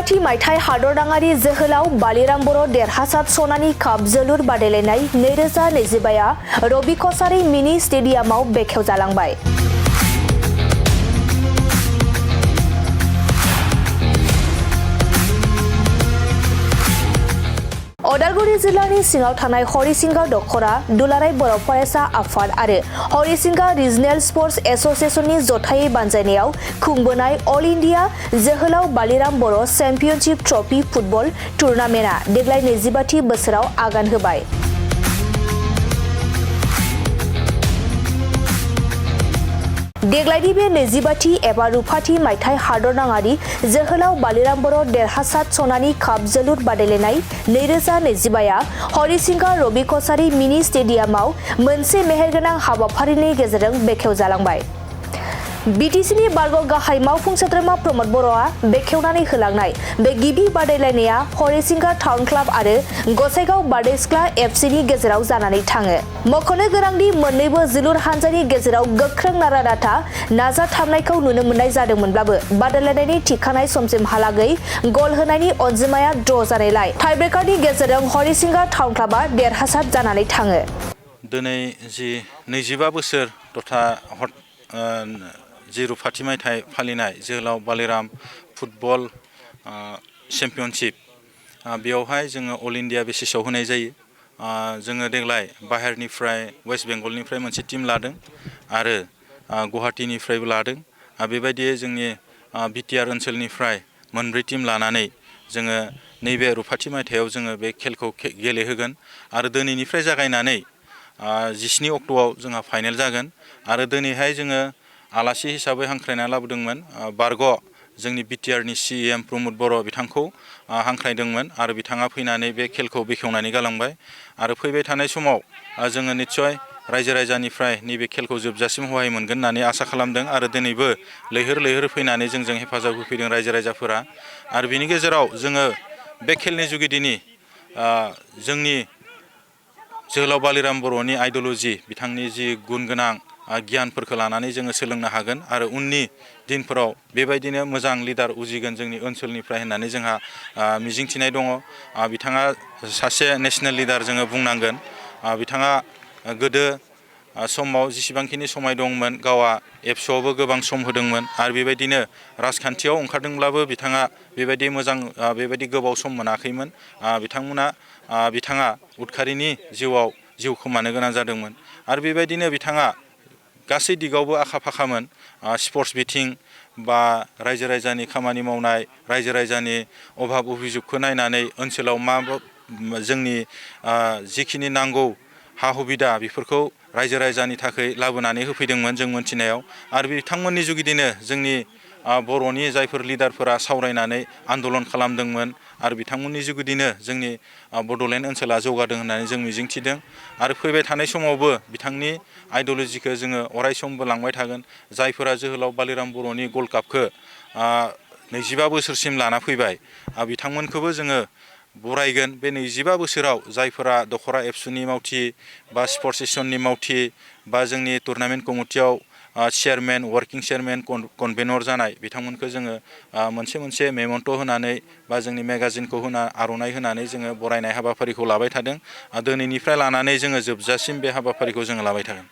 रुफाथि मायथाइ हादरनाङारि जोहोलाव बालिराम बर' देरहासार सनानि काप जोलुर बादायलायनाय 2025 रबि कसारी मिनि स्टेडियामाव बेखेवजालांबाय। अदालगुरि जिल्लानि सिङाव थानाय हरिसिंगा दखरा दुलाराय बर' फरायसा आफाद आरो हरिसिंगा रिजनेल स्पर्ट्स एसोसिएशननि जथायै बानजायनायाव खुंबोनाय अल इन्डिया जोहोलाव बालिराम बर' चेम्पियनशिप ट्रफी फुटबल टुर्नामेन्टआ देग्लाय 25थि बोसोराव आगान होबाय। देग्लायनि बे 25थि एबा रुफाथि मायथाइ हादरनाङारि जोहोलाव बालिराम बर' देरहासार सनानि काप जोलुर बादायलायनाय 2025 हरिसिंगा रबि कसारी मिनि स्टेडियामाव मोनसे मेहेरगोनां हाबाफारिनि गेजेरजों बेखेवजालांबाय। बिटिसिनि बारग' गाहाय मावफुं सोद्रोमा प्रमद बर'आ बेखेवनानै होलांनाय बे गिबि बादायलायनाया हरिसिंगा टाउन क्लाब आरो गसाइगाव बारदैसिख्ला एफसिनि गेजेराव जानानै थाङो। मख'नो गोनांदि मोन्नैबो जोलुर हानजानि गेजेराव गोख्रों नारा-नाथा नाजाथाबनायखौ नुनो मोननाय जादोंमोनब्लाबो बादायलायनायनि थिखानाय समसिमहालागै गल होनायनि अनजिमाया ड्र' जानायलाय टाइब्रेकारनि गेजेरजों हरिसिंगा टाउन क्लाबा देरहासार जानानै थाङो। दिनै जि 25 बोसोर तथा जि रुफाथि मायथाइ फालिनाय जोहोलाव बालिराम फुटबल चेम्पियनशिप बेयावहाय जोङो अल इन्डिया बेसिसाव होनाय जायो। जोङो देग्लाय बाहेरनिफ्राय वेस्ट बेंगलनिफ्राय मोनसे टीम लादों आरो गुवाहाटीनिफ्रायबो लादों। बेबायदियै जोंनि बिटिआर ओनसोलनिफ्राय मोनब्रै टीम लानानै जोङो नैबे रुफाथि मायथाइयाव जोङो बे खेलखौ गेलेहोगोन आरो दिनैनिफ्राय जागायनानै 17 अक्ट'आव जोंहा फाइनेल जागोन आरो दिनैहाय जोङो आलासि हिसाबै हांख्रायना लाबोदोंमोन बारग' जोंनि बिटिआरनि सिएम प्रमद बर' बिथांखौ हांख्रायदोंमोन आरो बिथाङा फैनानै बे खेलखौ बेखेवनानै गालांबाय आरो फैबाय थानाय समाव जोङो निस्सय रायजो राजानिफ्राय नैबे खेलखौ जोबजासिम सहाय मोनगोन होननानै आसा खालामदों आरो दिनैबो लैहोर लैहोर फैनानै जोंजों हेफाजाब होफैदों रायजो राजाफोरा आरो बिनि गेजेराव जोङो बे खेलनि जुगिदिनि जोंनि जोहोलाव बालिराम बर'नि आइडिय'ल'जि बिथांनि जि गुन गोनां गियानफोरखौ लानानै जोङो सोलोंनो हागोन आरो उननि दिनफोराव बेबायदिनो मोजां लिडार उजिगोन जोंनि ओनसोलनिफ्राय होननानै जोंहा मिजिंथिनाय दङ। बिथाङा सासे नेसनेल लिडार जोङो बुंनांगोन। बिथाङा गोदो समाव जेसेबांखिनि समाय दंमोन गावआ एबसुआवबो गोबां सम होदोंमोन आरो बेबायदिनो राजखान्थियाव ओंखारदोंब्लाबो बिथाङा बेबायदि मोजां बेबायदि गोबाव सम मोनाखैमोन। बिथाङा उदखारिनि जिउआव जिउ खोमानो गोनां जादोंमोन आरो बेबायदिनो बिथाङा गासै दिगावबो आखा-फाखामोन। स्पर्ट्स बिथिं बा रायजो राजानि खामानि मावनाय रायजो राजानि अभाब अभिजुगखौ नायनानै ओनसोलाव जोंनि जिखिनि नांगौ हा हुबिदा बेफोरखौ रायजो राजानि थाखाय लाबोनानै होफैदोंमोन जों मोनथिनायाव आरो बिथांमोननि जुगिदिनो जोंनि बर'नि जायफोर लिडारफोरा सावरायनानै आन्दलन खालामदोंमोन आरो बिथांमोननि जुगिदिनो जोंनि बड'लेण्ड ओनसोला जौगादों होननानै जों मिजिंथिदों आरो फैबाय थानाय समावबो बिथांनि आइडिय'ल'जिखौ जोङो अरायसमबो लांबाय थागोन। जायफोरा जोहोलाव बालिराम बर'नि गल्ड कापखौ 25 बोसोरसिम लाना फैबाय बिथांमोनखौबो जोङो बरायगोन। बे 25 बोसोराव जायफोरा दखरा एबसुनि मावथि बा स्पर्ट्स सेसननि मावथि बा जोंनि tournament कमिटियाव chairman working chairman convenor जानाय बिथांमोनखौ जोङो मोनसे मेमन्ट' होनानै बा जोंनि मेगाजिनखौ आर'नाइ होनानै जोङो बरायनाय हाबाफारिखौ लाबाय थादों। दिनैनिफ्राय लानानै जोङो जोबजासिम बे हाबाफारिखौ जोङो लाबाय थागोन।